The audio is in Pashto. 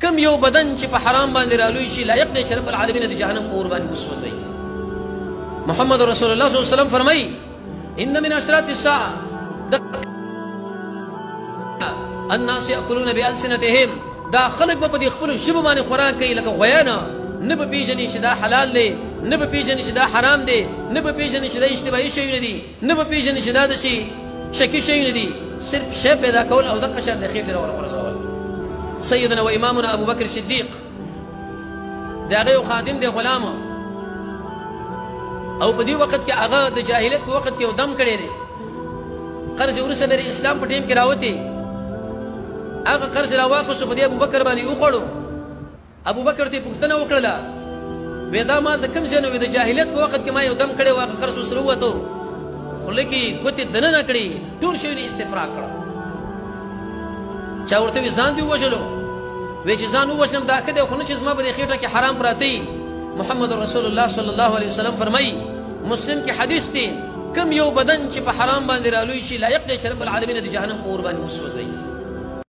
کم یو بدن چې په حرام باندې رالوی شي، لایق دی چې رب العالمین د جهنم په اور باندې وسوځوي. محمد رسول الله صلی الله علیه وسلم فرمایي: ان من اشراط الساعه الناس یاکلون بالسنتهم. دا خلک به په دې خپلو ژبو باندې خوراک کوي لکه غویانه، نه به پېژني چې دا حلال دی، نه به پېژني چې دا حرام دی، نه به پېژني چې دا اشتباهي شیونه دي، نه به پېژني چې دا داسې شکي شیونه دي. صرف شی پیدا کول او دقه شان د خېټې راورغورځول. سیدنا و امامنا ابو بکر صدیق د هغه یو خادم دی، غلام، او په دې وخت کې هغه د جاهلیت په وخت کې یو دم کړی دی. قرض وروسته د اسلام په ټیم کې راوتی، هغه قرض راواخیستو، په دې ابوبکر باندې وخوړو. ابوبکر ته پوښتنه وکړله، وی دا مال د کوم ځای نه؟ وی د جاهلیت په وخت کې ما یو دم کړی و، هغه خرڅ اوس راووتو. خوله کې ګوتې دننه کړې، ټول شیونه استفراق کړه. چا ورته وی ځان دې ووژلو؟ وی چې ځان ووژنم دا ښه دی، خو نه چې زما په دې خېټه کې حرام پراته وي. محمد رسول الله صلی الله علیه وسلم فرمایي، مسلم کې حدیث دی: کم یو بدن چې په حرام باندې رالوی شي، لایق دی چې رب العالمین د جهنم په اور باندې وسوځوي.